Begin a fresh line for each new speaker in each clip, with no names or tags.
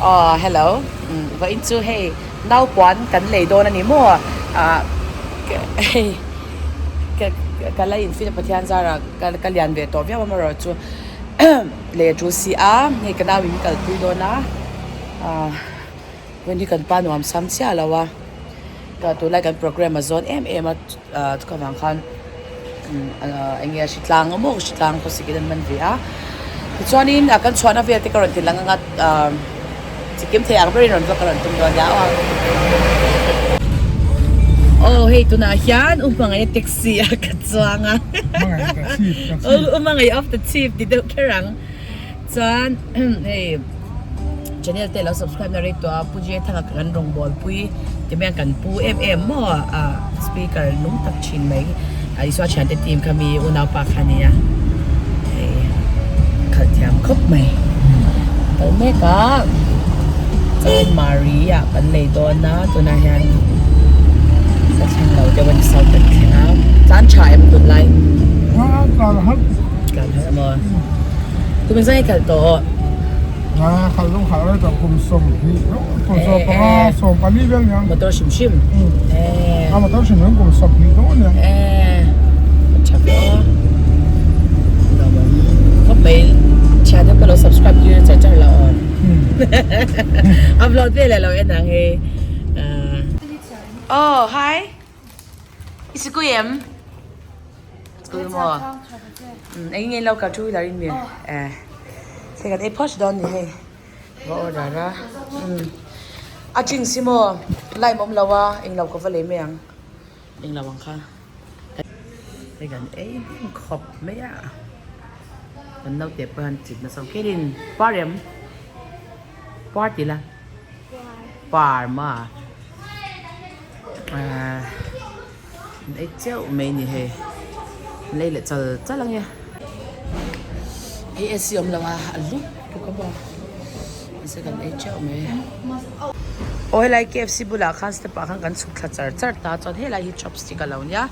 Aw hello vawiin chu hei naupuan kan lei dawn a ni maw ah hei ka la in fit a Pathian zarah ka lian ve tawh viau amaherawh chu lei a tul si a hei ka nau in kalpui dawn a ah. Vawiin hi kan pa nuam sam chiah lo a, ka tunlai kan programme a zawn em em a ah chukah vang khan eng nge hritlang emaw hritlang khawsik in an man ve a tichuanin ah kan chhuahna vel te ka rawn ti lang ang a ah chikim thei ang berin rawn vlog ka rawn tum dawn nia aw. Aw hei tunah hian u hmangaih a taxi a ka chuang a u hmangaih of the chief ti deuh kher ang. Chuan hei channel te lo subscribe na rei tawh a Pu J Thanga kan rawngbâwl pui ti mai ang kan pu em em maw ah speaker nung tak thin mai a Isua thiante team kha mi unaupa kha a nia hei khalh thiam khawp mai kal mek a chuan Mari ah kan lei dawn a tunah hian ka thleng lo deuh a ni south kan thleng a tlan tha em tunlai tlan harh maw. Kum zai khalh tawh.
A khalh lung khalh rei tawh kum 20 kum 15 14 vel niang.
Motor hrim hrim.
A motor hrim hrim kum 20 dawn niang.
Tha ve aw. Lawmawm khawp mai. Thian ho ka lo subscribe tir char char la aw. Upload vel lo en ang hei. Oh hi. I sikui em? School maw? Eng nge lo kal two wheeler in mi eh hei kan ei phawt dawn ni hei va order a a drinks hi maw lime awm lo a englo ka va lei mai ang englo ang kha hei kan ei hnem khawp mai a kan naute pawh hian chit nasa khelin par em par ti la par maw ah. An ei cheuh mai ni hei an ei leh chal chal ang e hei AC awm lo a a lut bawk a maw mahse kan ei cheuh mai aw helai KFC bulah khan step ah khan kan chhuk thla char char ta chuan helai hi chopstick a lo nia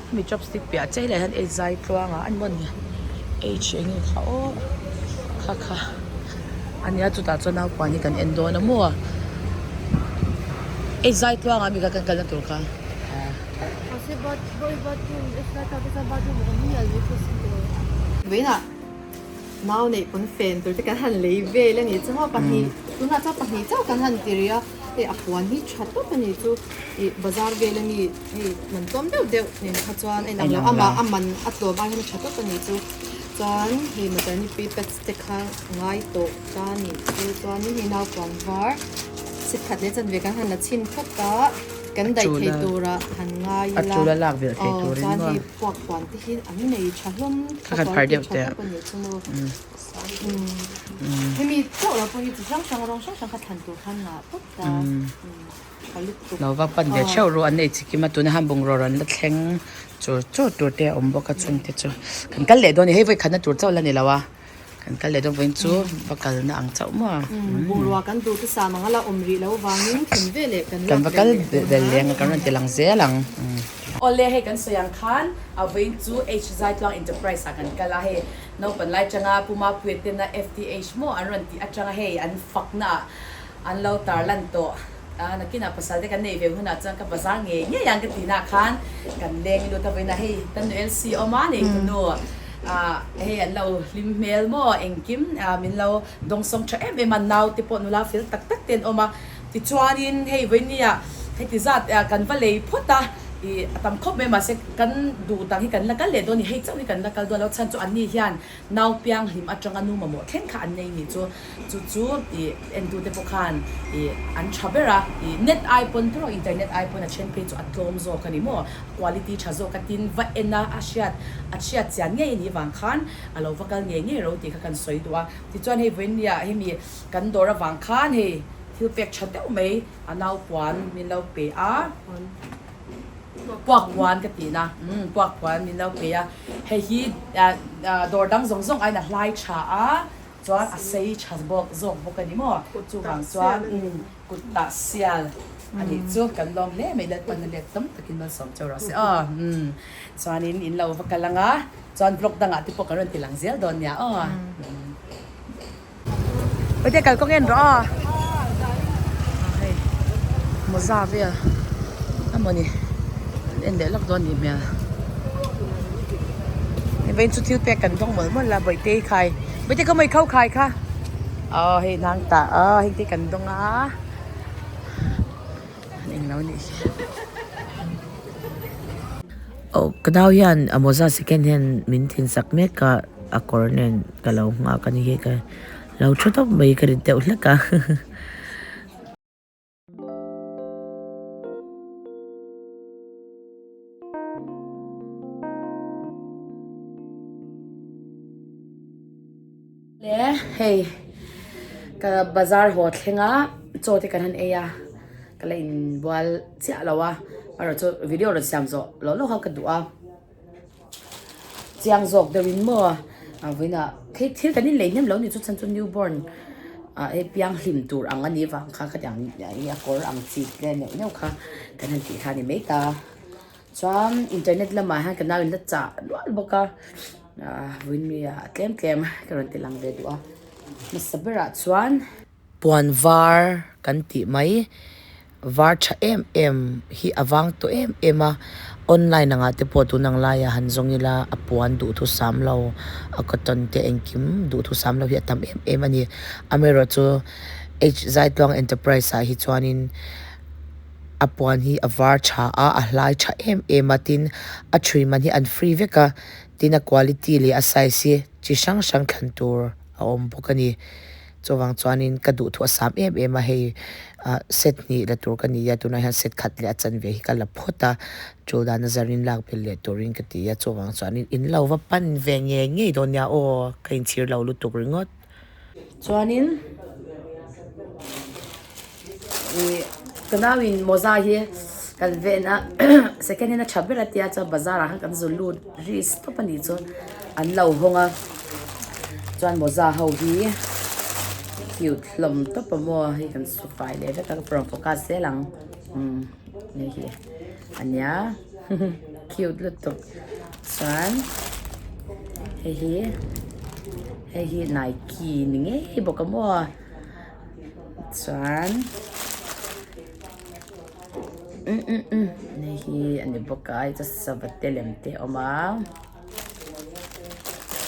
hemi chopstick piah chiah helai hian ei zai tluang a ani maw ni h eng nge kha aw kha kha a nia chutah chuan naupang hi kan en dawn a maw ei zai tluang ah mi kha kan kalna tur kha.
Vawiinah nau neih pawn fen tur te kan han lei vel a nih chu maw pahnih tunah chuan pahnih chauh kan han ti rih a hei a puan hi tha tawp a nih chu ih bazar vel a ni hei man tlawm deuh deuh nen kha chuan a inang lo amah a man a tlawm ai hian a tha tawp a nih chu chuan hei maternity pads te kha ngai tawh ta a nih chu chuanin hei naupuan var sit khat leh chanve kan han la chhin phawt a. Kan daih thei tura han ngai ila.
A tul a lak velh thei turin
maw. Chuan hei puak puan te hi an nei tha hlawm
Kha kan phar deuh teh.
Tha nih chu maw. Hemi chauh lo pawh hi chi hrang hrang rawng hrang hrang kha thlan tur khan ngah tawp ta. Tha lutuk.
Lo va pan ve theuh ru an nei chi kim a tuna han bungraw rawn la thleng chur chur tur te a awm bawk a chung te chu kan kal leh dawn a ni hei vawi khatna tur chauh la ni lo a. Kan kal leh dawn vawiin chu va kalna ang chauh maw.
Bungrua kan duh te sam ang a la awm rih lo vangin thlen ve leh kan
lak va kal bel leh ang a kan rawn ti lang zel ang. Awle hei kan sawi ang khan a vawiin chu H Zaitluang Enterprise ah kan kal a hei naupan lai atanga Pu Mapuia tena FTH maw an rawn tih atanga hei an fakna ah an lo tarlan tawh a nakinah pasal te kan neih ve hunah chuan ka bazar ngei ngei ang ka tihna ah khan kan leng lut a vawiin ah hei kan nu LC awm a nei tunu Ah hei an lo hlim hmel maw engkim ah min lo dawngsawng tha em em a naute pawh nula fel tak tak te an awm a tichuanin hei vawinia heti zat ah kan va lei phawt a ih a tam khawp mai mahse kan duh dang hi kan la kal leh dawn a ni hei chauh hi kan la kal dawn lo chhan chu anni hian nau piang hlim atanga nu mamawh thleng kha an nei nih chu chu chu ih entute pawh khan ih an tha ber a ih net ai pawn tawrh internet ai pawn a then phei chu a tlawm zawk a ni maw. Quality tha zawk a tin va en a, a hriat a chhiat chian ngei a nih vang khan a lo va kal ngei ngei ro tih kha kan sawi duh a. Tichuan hei vawinia hemi kan dawr avang khan hei thil pek tha deuh mai a naupuan min lo pe a, puak puan ka tihna umm puak puan min lo pe a, hei hi dawr dang zawng zawng aiin a hlai tha a, chuan a sei tha bawk zawk bawk a ni maw chuvang chuan umm kut tah sial a nih chu kan lawm hle mai Lalpan a let tam takin malsawm cheu rawh se aw umm chuanin in lo va kal ang a chuan vlog dangah te pawh kan rawn ti lang zel dawn nia aw umm Paite kalkawng en rawh aw. Mawza vel a mawni an en leh lawk dawn a nih hmel. Hei vawiin chu thil pek kan dawng mawlh mawlh a bawihte khai bawihte khaw mawi kho khai kha aw hei hnang tah aw heng te kan dawng a an englo a nih hi.
Aw ka nau hian a mawza second hand min thin sak mek a a kawr nen ka lo nghak a ni hi ka lo thu tawp mai ka rit deuh hlek a.
Le hei ka bazar haw thleng a chaw te kan han ei a ka la inbual chiah lo a erawh chu video rawn siam zawh loh loh kha ka duh a. Chiang zawk deuh in maw a vawiinah thil thil kan inlei hnem lo ni chu chhan chu new born ah hei piang hlim tur ang a nih vang kha khatiang ih a kawr ang chi te neuh neuh kha kan han tih kha a ni mai ta chuan internet lamah hian ka nau in la chah lual bawk a ah vawiin mi ah tlem tlem ka rawn ti lang ve duh a hmasa berah chuan.
Puan var kan tih mai, var tha em em hi a vang tawh em em a, online angah te pawh tun ang laiah han zawng ila a puan duhthusam lo, a cotton te engkim duhthusam lo hi a tam em em a ni. Amaherawhchu H Zaitluang Enterprise ah hi chuanin a puan hi a var tha a, a hlai tha em em a, tin a thui man hi an free vek a, tin a quality leh a size hi chi hrang hrang thlan tur a awm bawk a ni. Chuvang chuanin ka duh thu a sam em em a, hei ah set hnih la tur ka ni a, tunah hian set khat leh a chanve hi ka la phawt a, tul dan a zarin lak belh leh turin ka ti a, chuvang chuanin in lo va pan ve ngei ngei dawn nia aw, ka inchhir lo lutuk ringawt.
Chuanin ih ka nauin mawza hi kan ven a second hand a tha ber a tia chuan bazar ah khan kan zu lut ri stop a nih chu an lo hawng a chuan mawza ho hi cute hlawm tawp a maw hei kan su fai leh vek a ka rawn focus zel ang umm hei hi a nia cute lutuk chuan hei hi hei hi nike ni ngei bawk a maw. Chuan hei hi a ni bawk a hei chu sava te lem te a awm a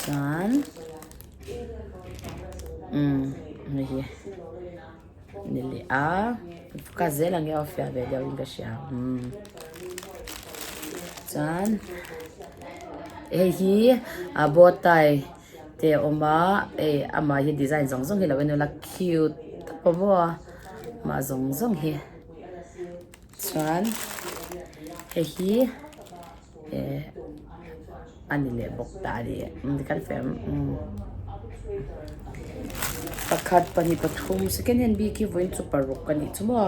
chuan hei hi a ni leh a ka zel ang e aw fiah ve deuh in ka hria chuan hei hi a bow tie. Te a awm a hei amah hi design zawng zawng hi lo en ula cute tawp a maw a amah zawng zawng hi chuan hei hi eh a ni leh bawk ta a ni kan fem pakhat pahnih pathum second hand bik hi vawiin chu paruk a nih chu maw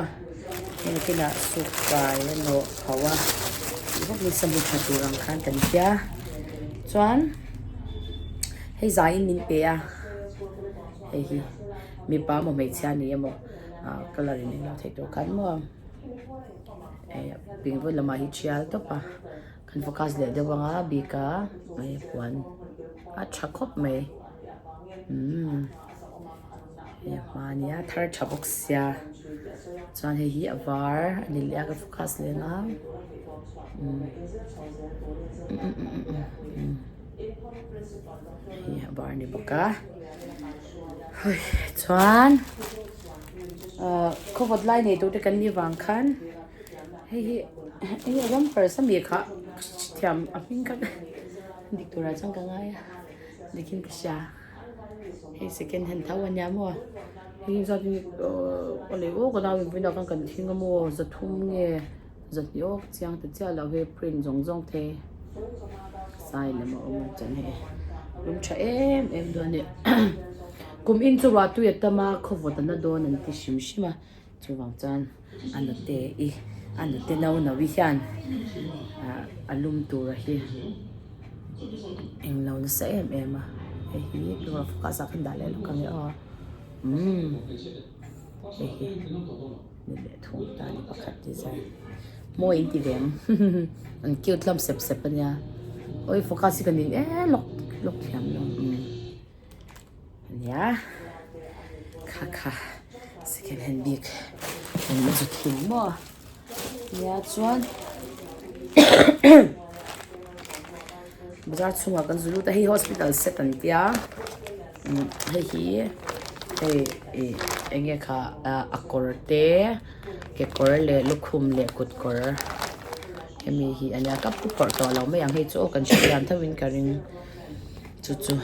heng kinah suk kai a nawh pho a tih vak nisa hmu tha tur ang khan kan hria chuan. Hei zaiin min pe a, hei hi mipa emaw hmeichhia a ni emaw ah colour in englo theih tur khan maw eh ping vawi lamah hi thial tawp a kan focus leh deuh ang a bik a hei puan a tha khawp mai umm hei a hma ania thar tha bawk sia chuan hei hi a var a ni leh a ka focus leh ang a umm umm. Hei a var ni bawk a hei chuan ahh khawvawt lai nei tur te kan nih vang khan hei hi hei hi rumpers a mi kha thiam a hming kha dik turah chuan ka ngai a dikin ka hria hei second hand tho a nia maw hei hi zat ahh awle aw ka nau in vawiin ah khan kan thing a maw zathum nge. Zahnih awk chiang ta chiah loh hi print zawng zawng te sai lem a awm a chuan hei lung tha em em dawn a ni kum in chu ruah tui a tam a khawvawt a na dawn an ti hrim hrim a chuvang chuan a nute i a nute no no i hian ah a lum tur a hi englo nasa em em a hei hi focus ah khan dah leh lawk ang e aw umm hei hi. Ni leh thung ta ni pakhat design mawi in ti ve ang an cute hlawm sep sep ania awi focus hi ka ning e lawk lawk thiam lo umm ania kha kha second hand bik an la zu thin maw. Nia chuan bazar chhungah kan zu lut a hei hospital set an tia hei hi hei ih eng nge kha ah a kawr te kekawr leh lukhum leh kut kawr hemi hi a nia ka pu phawrh tawh lo mai ang hei chu aw kan hrethiam tho in ka ring chu chu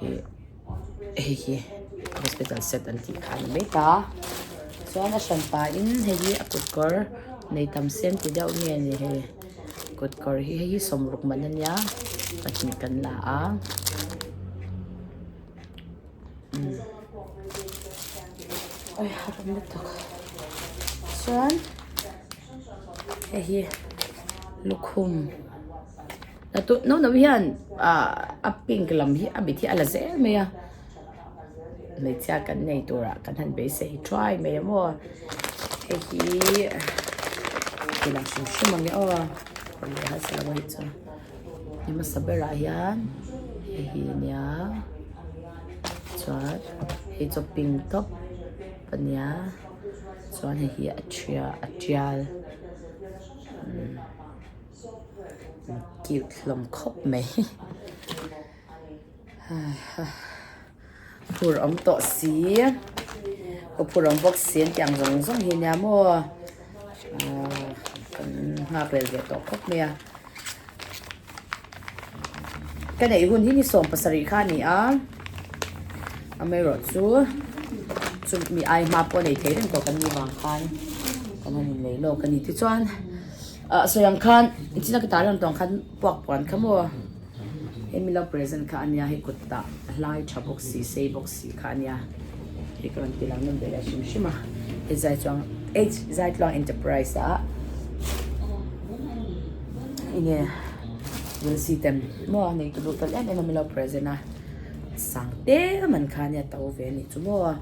ih. Hei hi hospital set an tih kha a ni mai ta chuan a hran pahin hei hi a kut kawr nei tam sen ti deuh nge ni hei kut kawr hi hei hi sawmruk man ania pahnih kan la a umm awi a rawn lutuk chuan hei hi lukhum. No no hian ah a pink lam hi a mit hi a la zel mai a hmeichhia kan nei turah kan han beisei thuai mai a maw hei hi ti lang hrim hrim ang e aw rawn leh harsa lo a hei chu ni hmasa berah hian hei hi ania chuan hei chu pink tawp ania chuan hei hi a ṭhia a tial umm. Cute hlawm khawp mai phur awm tawh si aw phur awm bawk si an tih ang zawng zawng hi ania maw ahh kan nghak leh ve tawh khawp mai a ka neih hun hi ni 17 kha a ni a amaherawhchu chu mi ai hma pawh nei thei reng tawh kan nih vang khan kan han inlei lawk a ni tichuan. Ah sawi ang khan inchina ka tar lang tawng khan puak puan kha maw he milo present kha ania hei kut tah hlai tha bawk si sei bawk si kha ania hei ka rawn ti lang nawn ve leh hrim hrim a hei zai chuang h zai tluang enterprise ah enge wilsi ten maw nei tu duh fel em em a milo present a sang te man kha ania to ve a nih chu maw.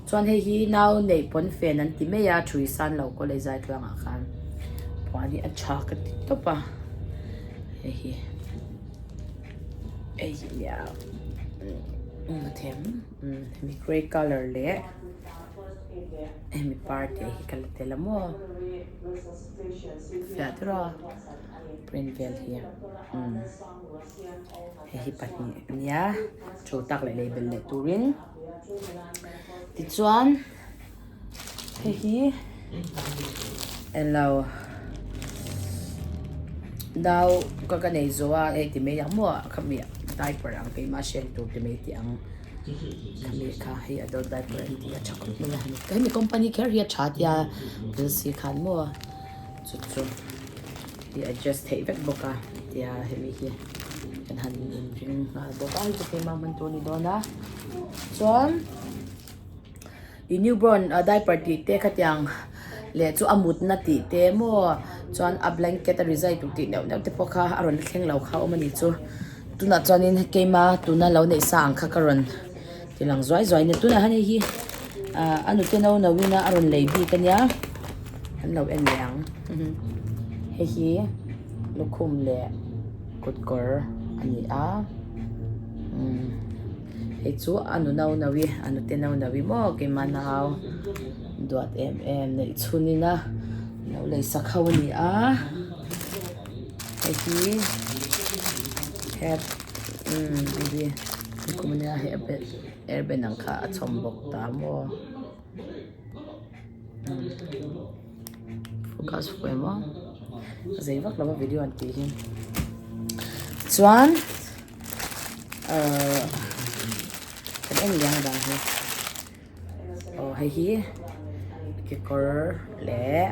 Chuan hei hi nau neih pawn fen an ti mai a, thui san lo college zai tluangah khan puan hi a tha ka ti tawp a, hei hi hei hi nia umm a them umm hemi grey colour leh hemi par te hi ka la tel a maw fiah deuh a print vel hi umm hei hi pahnih ania thu tak leh lei belh leh turin. Tichuan hei hi englo nau ka ka nei zawh a hei ti mai ang maw khami diaper ang keimah hren tur ti mai tih ang khami kha hei adult diaper an tih a tha khawp mai a hemi company kher hi a tha tia thil si khan maw chu chu. Hi adjust theih vek bawk a tia hemi hi kan han inring nghal bawk a hei chu keimah hman tur a ni dawn a chuan ih newborn ah diaper tih te khatiang leh chu a mutna tih te maw chuan a blanket a rizai tur tih neuh neuh te pawh kha a rawn la thleng lo kha a awm a ni chu tunah chuanin keima tuna lo neih sa ang kha ka rawn ti lang zuai zuai a ni tunah hian hei hi ah a nute no no in a rawn lei bik a nia an lo en leh ang hei hi lukhum leh kut kawr a ni a umm hei chu a nu no no i a nute no no i maw keimah nau duat em em neih chhun in a lo lei sak ho a ni a hei hi het umm hei hi lukhum a nia hei a bel airband ang kha a chhawm bawk ta maw. Focus fu em aw a zei vak lo a video an tih hi chuan ahh kan en liang a dang hi aw hei hi kekawr leh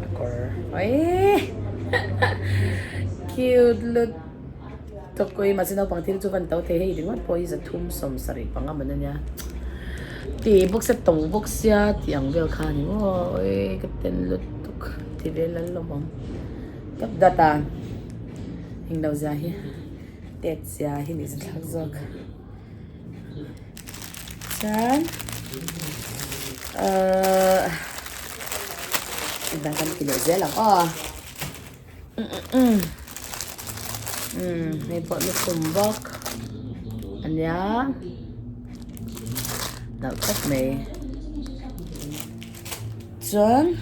a kawr aii cute lutuk. Tawkkawi mahse naupang thil chu van to thei hei ringawt pawh hi 375 man ania ti bawk sia to bawk sia tih ang vel kha ani maw awii ka ten lutuk ti vel an lawm ang tawp dat a englo zia hi tet zia hi ni thlak zawk chuan ahh dang kan ti leh zel ang aw. Umm hei pawh lukhum bawk a nia nalh khawp mai. Chuan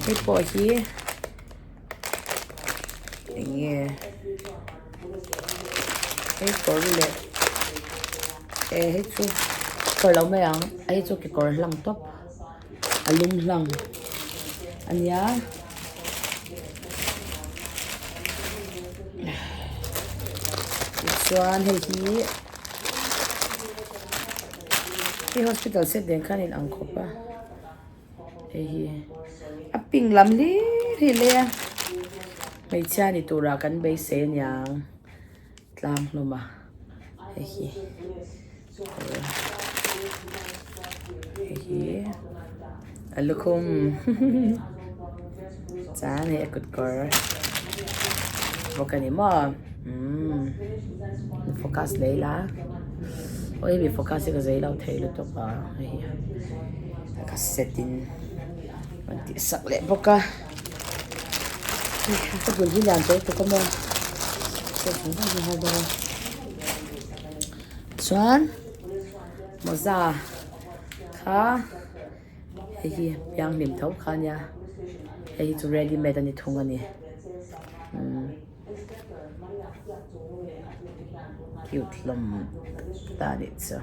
hei pawh hi eng nge hei kawr leh eh hei chu kawr lo mai ang hei chu kekawr hlang tawp a lum hlang a nia. Tichuan hei hi hei hospital set nen khan in ang khawp a hei hi a pink lam hlir hi le a hmeichhia ni turah kan beisei aniang tlang hlawm a hei hi hei hi a lukhum chuan hei a kut kawr bawk a ni maw umm focus leh ila aw hemi focus hi ka zei lo thei lutuk a hei hi ka set in rawn tih sak leh bawk a ka bul hi lian tawh lutuk a maw chuan mawza kha hei hi pianghlim tho kha ania hei hi chu ready made a ni thung a ni umm cute hlawm ta a nih chu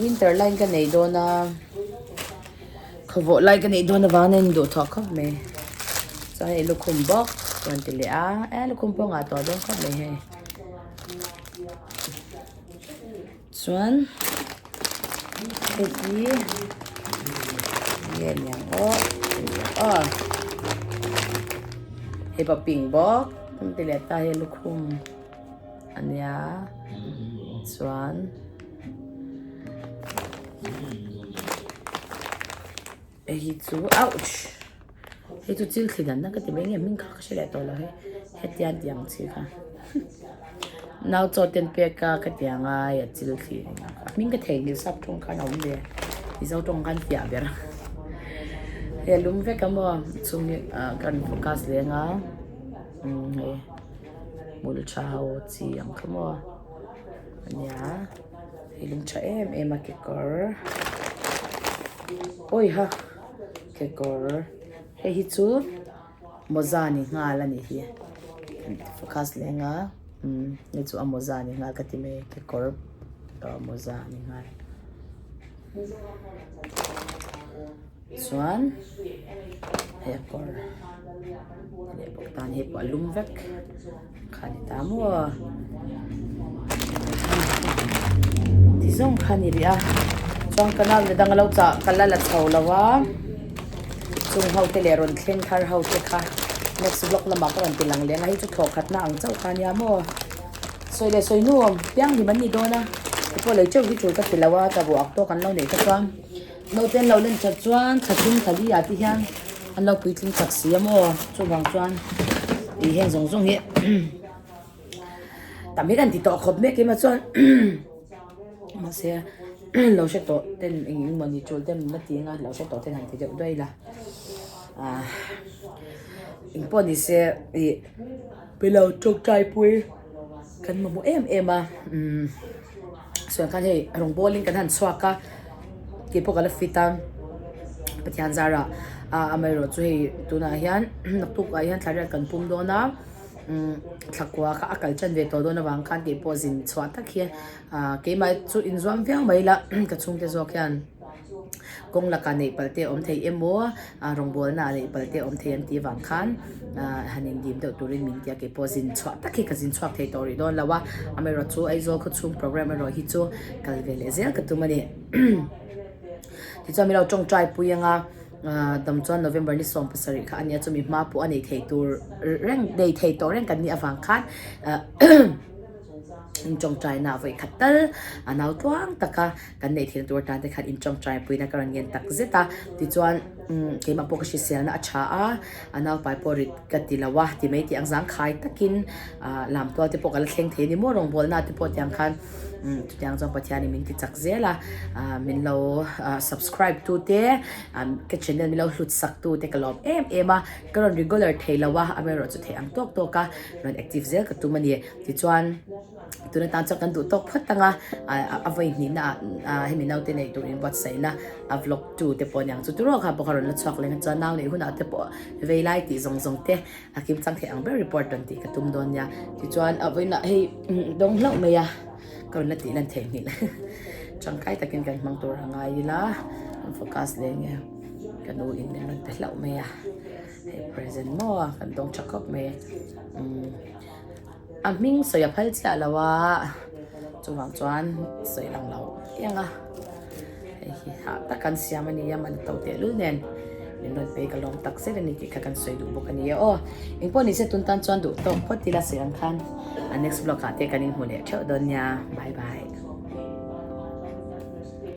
winter line ka nei dawn a khawvawh lai ka neih dawn avangin a induhthawh khawp mai chuan hei lukhum bawk a rawn ti leh a eh lukhum pawh a ngah tawh dawn khawp mai hei chuan hei hi nge niang aw aw hei pawh pink bawk a rawn ti leh ta hei lukhum a nia chuan. Hei hi chu ouch hei chu chil thli dan na ka ti mai nge hming kha ka hre leh tawh lo hei hetiang tih ang chi kha nau chaw ten pek a ka ti ang a hei a chil thli a hming ka theihnghilh sap tawng khan a awm ve mizo tawng khan fiah ber a hei a lum vek a maw chhung hi ah ka rawn focus leh ang a umm hei hmul tha ho chi ang kha maw ania. Hei lung tha em em a kekawr awiha kekawr hei hi chu mawza ni nghal a nih hi focus leh anga umm hei chu a mawza ni nghal ka ti mai kekawr mawza ni nghal chuan hei a kawr leh bawk tan hei pawh a lum vek. Kha ni ta maw ti zawng kha ni rih a chuan ka nau dang a lo chah ka la la chho lo a chung ho te leh rawn thleng thar ho te kha next vlog lamah ka rawn ti lang leng a hei chu thlawh khat na ang chauh kha nia maw sawi leh sawi nu piang hlim an ni dawn a tupawh lei teuh hi tul ka ti lo a ta ruak tawk an lo neih kha chuan naute an lo len that chuan thla thum thla li ah te hian an lo puitling chak si a maw chuvang chuan tih heng zawng zawng hi tam hi kan ti tawh khawp mek em a chuan mahse lo hre tawh ten eng eng mawni tul ten la ti anga lo hre tawh ten han ti deuh duai la ah engpawh ni se ih pilo tawngtai pui kan mamawh em em a umm. Chuan khan hei rawng bawlin kan han chhuak a keipawh ka la fit a Pathian zarah ah amaherawhchu hei tunah hian naktuk ah hian thla riat kan pum dawn a umm thla kua kha a kal tan ve tawh dawn avang khan keipawh zin chhuah tak hi ah keimah chu inzuam viau mai ila ka chhungte zawk hian. Kawng lakah neih palh te awm thei emaw rawngbawlna ah neih palh te awm thei an tih vang khan han indim deuh turin min ti a keipawh zin chhuah tak hi ka zin chhuak thei tawh rih dawn lo a amaherawh chu Aizawl khaw chhung program erawh hi chu kal ve leh zel ka tum a ni tichuan min lo tawngtai pui anga dam chuan November ni 17 kha a nia chumi hma pawh a nei thei tur reng nei thei tawh reng kan nih avang khan in tawngtai na vawi khat tal a nau tluang tak a. Kan neih thil tur atan te khan intawngtai puina ka rawn ngen tak zet a, tichuan umm keimah pawh ka hriselna a tha a, a naupai pawh rit ka ti lo a, ti mai tih ang zangkhai takin ah lamtual te pawh ka la thleng thei a ni maw rawngbawlna te pawh tiang khan umm chutiang chuan Pathianin min ti chak zel a, ah min lo ah subscribe tu te ah ka channel min lo hlut sak tu te ka lawm em em a, ka rawn regular thei lo a, amaherawhchu theih ang tawk tawk a rawn active zel ka tum a ni, tichuan. Tuna tan chuan kan duh tawk phawt ang a, a vawi hnihna ah hemi naute nei tur inbuatsaihna a vlog tu te pawh aniang chu turaw kha pawh kha rawn la chhuak leh ang chuan nau neih hunah te pawh vei lai tih zawng zawng te a kim chang theih ang ber report rawn tih ka tum dawn nia. Tichuan a vawiinah hei dawng hlauh mai a, ka rawn la tih lan theih nghilh tangkai takin kan hmang tur a ngai ila kan focus leh nge ka nu in min rawn pe hlauh mai a, hei present maw kan dawng tha khawp mai. A hming sawi a phal chiah lo a, chuvang chuan sawi lang lo piang a, hei hi hah tak an siam a ni a, man to tehlul nen min rawn pe ka lawm tak zet a ni tih kha kan sawi duh bawk a ni e aw. Engpawh nise tun tan chuan duh tawk phawt ila sawi ang khan a next vlog ah te kan inhmu leh theuh dawn nia, bye bye.